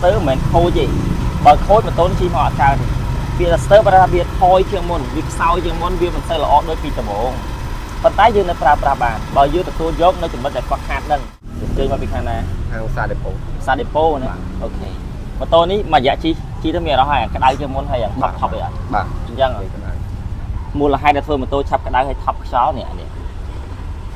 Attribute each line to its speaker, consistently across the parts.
Speaker 1: ស្ទើរមិនមែនខូចទេបើខូចម៉ូតូជិះមកអត់កើតទេវាស្ទើរបើថាវាថយជាងមុនវាខ្សោយជាងមុនវាមិនសូវល្អដូចពីដំបូងប៉ុន្តែយើងនៅប្រើប្រាស់បានបើយើងទទួលយកនៅចំណុចដែលខ្វះខាតហ្នឹងអញ្ជើញមកពីខាងណា
Speaker 2: ខាងសាដេប៉ូ
Speaker 1: សាដេប៉ូណាOK ម៉ូតូនេះមួយរយៈជិះជិះទៅមានអារម្មណ៍ហើយក្តៅជាងមុនហើយថប់ថប់អីអត់
Speaker 2: បាទ
Speaker 1: អញ្ចឹង
Speaker 2: នេះក្តៅ
Speaker 1: មូលហេតុដែលធ្វើម៉ូតូឆាប់ក្តៅហើយថប់ខ្យល់នេះអានេះ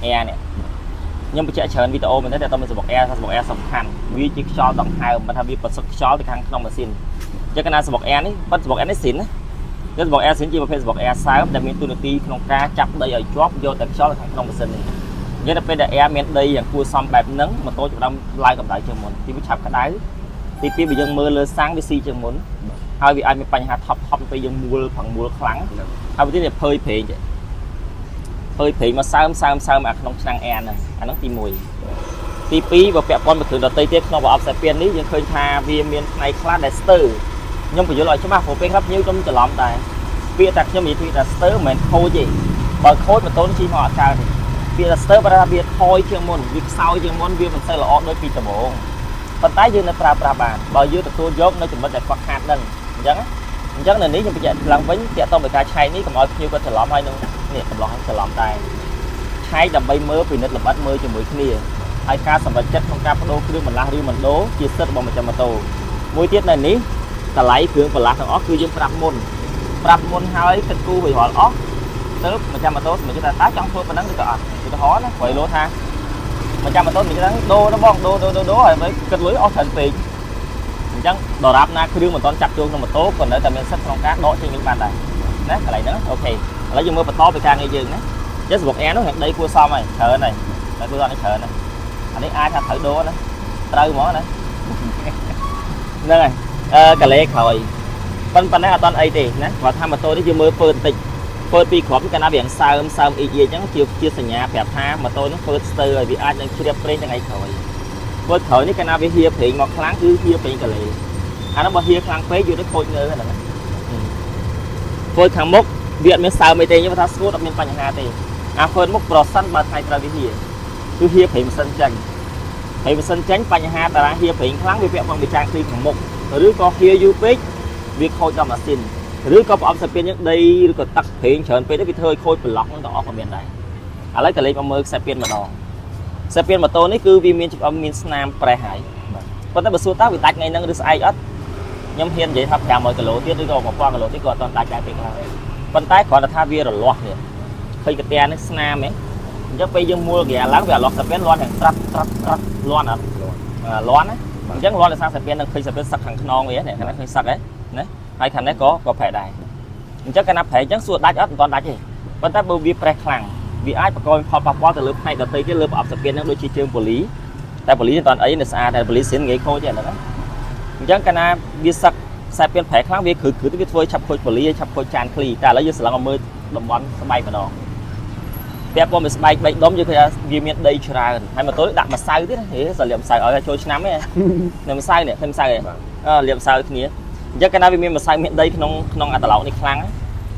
Speaker 1: air នេះខ្ញុំបញ្ជាក់ច្រើនវីដេអូមែនទេតែតើមានសំបុក air ថាសំបុក air សំខាន់វាជាខ្យល់ដង្ហើមបើថាវាប្រសិទ្ធខ្យល់ទៅខាងក្នុងម៉ាស៊ីនអញ្ចឹងកាលណាសំបុក air នេះប៉ុន្តែសំបុក air នេះស៊ីនណាគឺសំបុក air ស៊ីនជាប្រភេទសំបុក air សើមដែលមានតួនាទីក្នុងការចាប់ដីឲ្យជាប់យកតែខ្យល់ទៅខាងក្នុងម៉ាស៊ីននេះអញ្ចឹងដល់ពេលដែល air មានដីយ៉ាងគួរសមបែបហ្នឹងម៉ូតូចាប់ផ្ដើមឡើងកម្ដៅជាងមុនទីមួយឆាប់ក្តៅទីពីរបើយើងមើលលើសាំងវាស៊ីជាងមុនហើយវាអាចមានបញ្ហាថប់ថប់ពេលយើងមួលផឹងមួលខ្លាំង
Speaker 2: ហ្នឹង
Speaker 1: ហើយមួយទៀតវាភើយព្រេងចេះភើយព្រេងមកសើមសើមសើមអាក្នុងឆ្នាំងអែហ្នឹងអាហ្នឹងទី1ទី2បើពាក់ព័ន្ធមួយគ្រឿងដទៃទៀតក្នុងប្រអប់ខ្សែពៀននេះយើងឃើញថាវាមានផ្នែកខ្លះដែលស្ទើរខ្ញុំបញ្យល់ឲ្យច្បាស់ព្រោះពេលខ្លះភ្ញៀវខ្ញុំច្រឡំដែរពាក្យតែខ្ញុំនិយាយថាស្ទើរមិនមែនខូចទេបើខូចម៉ូតូនេះជិះមកអត់កើតទេពាក្យថាស្ទើរបើថាវាថយជាងមុនវាខ្សោយជាងមុនវាមិនសូវល្អដូចពីដំបូងប៉ុន្តែយើងនៅប្រើប្រាស់បានបើយើងទទួលយកនៅចំណុចដែលខ្វះខាតហ្នឹងអញ្ចឹងណាអញ្ចឹងនៅនេះខ្ញុំបញ្ជាក់ឡើងវិញទាក់ទងទៅការឆែកនេះកុំឲ្យភ្ញៀវគាត់ច្រឡំហើយនឹងនេះកំឡោះឲ្យច្រឡំដែរឆែកដើម្បីមើលពិនិត្យលម្អិតមើលជាមួយគ្នាហើយការសម្រេចចិត្តក្នុងការបដូរគ្រឿងបន្លាស់ឬមិនដូរជាសិទ្ធិរបស់ម្ចាស់ម៉ូតូមួយទៀតនៅនេះតម្លៃគ្រឿងបន្លាស់ទាំងអស់គឺយើងប្រាប់មុនប្រាប់មុនហើយគិតគូររួចរាល់អស់ទៅម្ចាស់ម៉ូតូសម្រេចចិត្តថាតើចង់ធ្វើប៉ុណ្ណឹងឬក៏អត់ឧទាហរណ៍ណាព្រោះលោថាម្ចាស់ម៉ូតូសម្រេចចិត្តដូរទៅបងដូរដូរដូរដូរហើយគិតលុយអស់ច្រើនពេកអញ្ចឹងដរាបណាគ្រឿងមិនទាន់ចាប់ចូលក្នុងម៉ូតូក៏នៅតែមានសិទ្ធិក្នុងការដកចេញវិញបានដែរណាកន្លែងហ្នឹង OK ឥឡូវយើងមើលបន្តពីការងារយើងណាអញ្ចឹងសំបុក air នោះដីគួរសមហើយច្រើនហើយតែគួរសមនេះច្រើនណាអានេះអាចថាត្រូវដូរណាត្រូវហ្មងណាហ្នឹងហើយអឺកាលេក្រោយប៉ុន្តែប៉ុណ្ណេះអត់តន់អីទេណាគាត់ថាម៉ូតូនេះយើងមើលពើបន្តិចពើពីគ្រាប់កាលណាវាសើមសើមអ៊ីអ៊ីអញ្ចឹងជាជាសញ្ញាប្រាប់ថាម៉ូតូនោះពើស្ទើរហើយវាអាចនឹងជ្រាបប្រេងថ្ងៃក្រោយពើក្រោយនេះកាលណាវាហៀប្រេងមកខ្លាំងគឺហៀប្រេងកាលេអានោះបើហៀខ្លាំងពេកយូរទៅខូចងើហ្នឹងណាពើខាងមុខវាអត់មានសើមអីទេខ្ញុំថាស្ងួតអត់មានបញ្ហាទេអាហ្វឺនមុខប្រសិនបើថ្ងៃក្រោយវាហៀគឺហៀប្រេងម៉ាស៊ីនចេញហើយម៉ាស៊ីនចេញបញ្ហាតារាហៀប្រេងខ្លាំងវាពាក់ព័ន្ធវិចារគ្លីខាងមុខឬក៏ហៀយូរពេកវាខូចដល់ម៉ាស៊ីនឬក៏ប្រអប់សាពៀនយើងដីឬក៏ទឹកប្រេងច្រើនពេកទៅវាធ្វើឲ្យខូចប្លុកហ្នឹងទាំងអស់ក៏មានដែរឥឡូវក៏លេខមកមើលខ្សែពៀនម្ដងខ្សែពៀនម៉ូតូនេះគឺវាមានច្បាប់មានស្នាមប្រេះហើយប៉ុន្តែបើសួរតើវាដាច់ថ្ងៃហ្នឹងឬស្អែកអត់ខ្ញុំហ៊ាននិយាយថា500គីឡូទៀតឬក៏1000គីឡូទៀតក៏អត់ទាន់ដាច់ដែរពេលខ្លះប៉ុន្តែគ្រាន់តែថាវារលាស់នេះឃើញកាតានេះស្នាមហ៎អញ្ចឹងពេលយើងមួលហ្គាឡើងវារលាស់ខ្សែពៀនលាន់ទាំងត្រាប់ត្រាប់ត្រាប់លាន់អត់លាន់ណាអញ្ចឹងលាន់ដោយសារខ្សែពៀននឹងឃើញខ្សែពៀនសឹកខាងខ្នងវានេះខាងនេះឃើញសឹកហ៎ណាហើយខាងនេះក៏ក៏ប្រែដែរអញ្ចឹងកាលណាប្រែអញ្ចឹងសួរដាច់អត់មិនទាន់ដាច់ទេប៉ុន្តែបើវាប្រេះខ្លាំងវាអាចបង្កផលប៉ះពាល់ទៅលើផ្នែកដទៃទៀតលើប្រអប់សាពៀនហ្នឹងដូចជាជើងប៉ូលីតែប៉ូលីមិនទាន់អីនៅស្អាតតែប៉ូលីស៊ីនងាយខូចទេអាហ្នឹងណាអញ្ចឹងកាលណាវាសឹកខ្សែពៀនប្រែខ្លាំងវាគ្រឹះគ្រឹះទៅវាធ្វើឆាប់ខូចប៉ូលីឆាប់ខូចចានឃ្លីតែឥឡូវយើងស្រឡឹងមកមើលតំបន់ស្បែកម្ដងពាក់ព័ន្ធvớiស្បែកបីដុំយើងឃើញថាវាមានដីច្រើនហើយម៉ូតូដាក់ម្សៅទៀតហេសលាបម្សៅឲ្យចូលឆ្នាំហ៎នៅម្សៅនេះឃើញម្សៅហ៎អឺលាបម្សៅគ្នាអញ្ចឹងកាលណាវាមានម្សៅមានដីក្នុងក្នុងអាត្រឡោកនេះខ្លាំ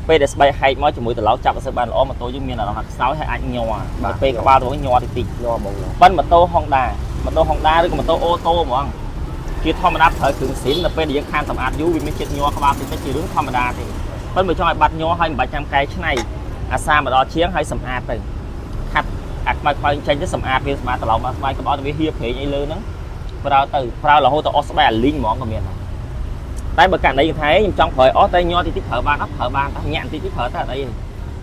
Speaker 1: ងពេលដែលស្បែកហែកមកជាមួយត្រឡោកចាប់អត់សូវបានល្អម៉ូតូយើងមានអារម្មណ៍ថាខ្សោយហើយអាចញ័រពេលក្បាលទៅញ័រតិចតិច
Speaker 2: ញ័រហ្មង
Speaker 1: ប៉ុន្តែម៉ូតូ Honda ម៉ូតូ Honda ឬក៏ម៉ូតូអូតូហ្មងជាធម្មតាប្រើគ្រឿងស៊ីនដល់ពេលដែលយើងខានសម្អាតយូរវាមានជាតិញ័រក្បាលតិចតិចជារឿងធម្មតាទេប៉ុន្តែបើចង់ឲ្យបាត់ញ័រហើយមិនបាច់ចាំកែច្នៃអាសាមកដល់ជាងហើយសម្អាតទៅខាត់អាខ្មៅខ្មៅចេញទៅសម្អាតវាសម្អាតត្រឡប់មកស្បែកកុំឲ្យវាហៀប្រេងអីលើហ្នឹងប្រើទៅប្រើរហូតទៅអស់ស្បែកអាលីងហ្មងក៏មានដែរតែបើករណីគេថាខ្ញុំចង់ប្រើឲ្យអស់តែញ័រតិចតិចប្រើបានអត់ប្រើបានតែញាក់តិចតិចប្រើតែអត់អីទ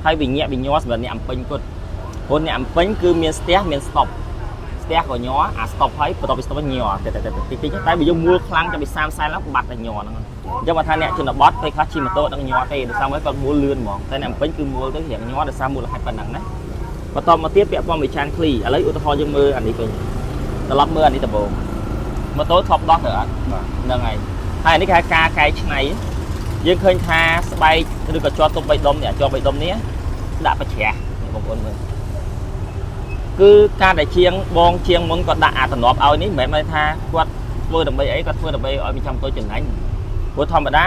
Speaker 1: េហើយវាញាក់វាញ័រសម្រាប់អ្នកអំពេញគាត់ព្រោះអ្នកអំពេញគឺមានស្ទះមានស្តុបស្ទះក៏ញ័រអាស្តុបហើយបន្ទាប់ពីស្តុបញ័រតែតែតិចតិចតែបើយើងមួលខ្លាំងចាំពី30 40ឡើងបាត់តែញ័រហ្នឹងអញ្ចឹងបើថាអ្នកជនបទពេលខ្លះជិះម៉ូតូដឹងញ័រទេដោយសារមកគាត់មួលលឿនហ្មងតែអ្នកអំពេញគឺមួលទៅរៀងញ័រដោយសារមូលហេតុប៉ុណ្ណឹងណាបន្តមកទៀតពាក់ព័ន្ធវិចានឃ្លីឥឡូវឧទាហរណ៍យើងមើលអានេះវិញត្រឡប់មើលអានេះដំបូងម៉ូតូធ្លាប់ដោះទៅអត់
Speaker 2: បាទ
Speaker 1: ហ្នឹងហើយហើយនេះគេហៅការកែច្នៃយើងឃើញថាស្បែកឬក៏ជាប់ទុំបីដុំនេះជាប់បីដុំនេះដាក់ប្រច្រាស់នេះបងប្អូនមើលគឺការដែលជាងបងជាងមុនគាត់ដាក់អាតំណប់ឲ្យនេះមិនមែនថាគាត់ធ្វើដើម្បីអីគាត់ធ្វើដើម្បីឲ្យមានចាំតូចចំណេញព្រោះធម្មតា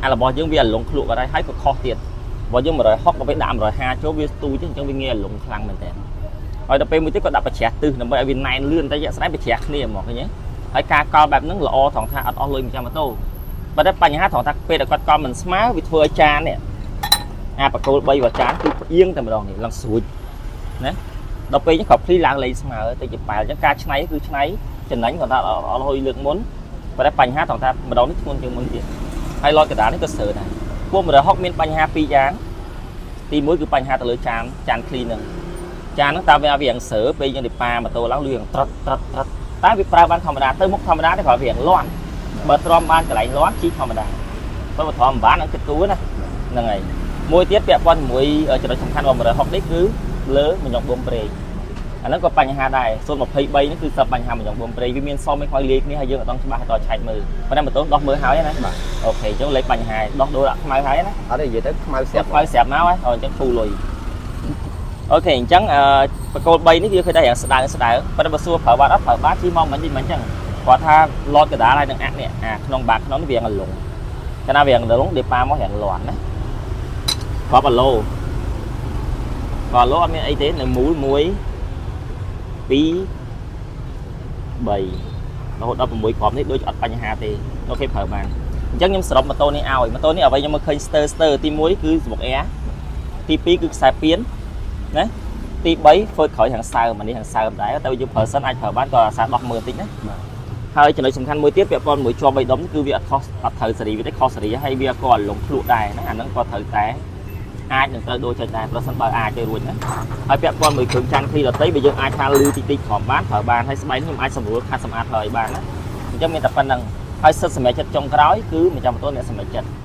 Speaker 1: អារបស់យើងវាអាលងឃ្លក់ក៏ដែរហើយក៏ខុសទៀតរបស់យើង160ដល់ពេលដាក់150ចូលវាស្ទូចអញ្ចឹងវាងាយអាលងខ្លាំងមែនតើហើយដល់ពេលមួយទៀតគាត់ដាក់ប្រច្រាស់ទិសដើម្បីឲ្យវាណែនលឿនតែជាក់ស្ដែងប្រច្រាស់គ្នាហ្មងឃើញទេ ហើយការកល់បែបហ្នឹងល្អត្រង់ថាអត់អស់លុយម្ចាស់ម៉ូតូប៉ុន្តែបញ្ហាត្រង់ថាពេលដែលគាត់កល់មិនស្មើវាធ្វើឲ្យចាននេះអាបកគោល3របស់ចានគឺផ្អៀងតែម្ដងនេះឡើងស្រួចណាដល់ពេលនេះគាត់ភ្លីឡើងលេងស្មើទៅជាប៉ែលអញ្ចឹងការឆ្នៃគឺឆ្នៃចំណេញគាត់ថាអត់លុយលើកមុនប៉ុន្តែបញ្ហាត្រង់ថាម្ដងនេះធ្ងន់ជាងមុនទៀតហើយឡតកដានេះក៏ស្រើដែរពួក160មានបញ្ហាពីរយ៉ាងទី1គឺបញ្ហាទៅលើចានចានឃ្លីហ្នឹងចានហ្នឹងតាមវាវាងស្រើពេលយើងទៅប៉ាម៉ូតូឡើងលឿងត្រិតត្រិតត្រិតតែវាប្រើបានធម្មតាទៅមុខធម្មតាទេគ្រាន់វាងលាន់បើទ្រាំបានកន្លែងលាន់ជីធម្មតាបើបើទ្រាំមិនបាននឹងគិតគូរណាហ្នឹងហើយមួយទៀតពាក់ព័ន្ធជាមួយចំណុចសំខាន់របស់160នេះគឺលើមញ៉ុងបូមប្រេងអាហ្នឹងក៏បញ្ហាដែរ023នេះគឺសឹបបញ្ហាមញ៉ុងបូមប្រេងវាមានសមឲ្យខ្វៅលាយគ្នាហើយយើងអត់ដឹងច្បាស់តឆែកមើលប៉ុន្តែម៉ូតូដោះមើលហើយណា
Speaker 2: បាទ។
Speaker 1: OK អញ្ចឹងលេខបញ្ហាដោះដូរដាក់ខ្មៅហើយណា។
Speaker 2: អត់ទេនិយាយទៅខ្មៅស្រាប់។
Speaker 1: ខ្មៅស្រាប់មកហើយអូអញ្ចឹងធូរលុយ OK អញ្ចឹងអឺបកគោល3នេះវាឃើញតែរាងស្ដើងស្ដើងប៉ុន្តែបើសួរប្រើបាត់អត់ប្រើបាត់ជីមកមិននេះមិនអញ្ចឹងគាត់ថាឡតកដាលហើយនឹងអាក់នេះអាក្នុងបាតក្នុងនេះវាងលងកាលណាវាងលងដេប៉ាមករាងលាន់ណាគ្រាប់អាឡូក៏ឡូអត់មានអីទេនៅមូល1 2 3រហូតដល់6គ្រាប់នេះដូចអត់បញ្ហាទេOK ប្រើបានអញ្ចឹងខ្ញុំសរុបម៉ូតូនេះឲ្យម៉ូតូនេះអ្វីខ្ញុំមកឃើញស្ទើស្ទើទី1គឺសំបុកអែទី2គឺខ្សែពៀនណាទី3ហ្វឺតក្រោយខាងសើមអានេះខាងសើមដែរតែយើងប្រើសិនអាចប្រើបានក៏អាសាដោះមើលបន្តិចណា
Speaker 2: បាទ។
Speaker 1: ហើយចំណុចសំខាន់មួយទៀតពាក់ព័ន្ធមួយជាប់3ដុំគឺវាអត់ខុសអត់ត្រូវសេរីវាទេខុសសេរីហើយវាក៏អត់លងភ្លក់ដែរណាអាហ្នឹងក៏ត្រូវតែអាចនឹងត្រូវដូរចេញដែរប្រសិនបើអាចទៅរួចណាហើយពាក់ព័ន្ធមួយគ្រឿងចានឃ្លីដតីបើយើងអាចថាលឺតិចតិចក្រោមបានប្រើបានហើយស្បែកនេះខ្ញុំអាចសម្រួលខាត់សម្អាតហើយបានណាអញ្ចឹងមានតែប៉ុណ្្នឹងហើយសិទ្ធិសម្រេចចិត្តចុងក្រោយគឺម្ចាស់ម៉ូតូអ្នកសម្រេចចិត្ត។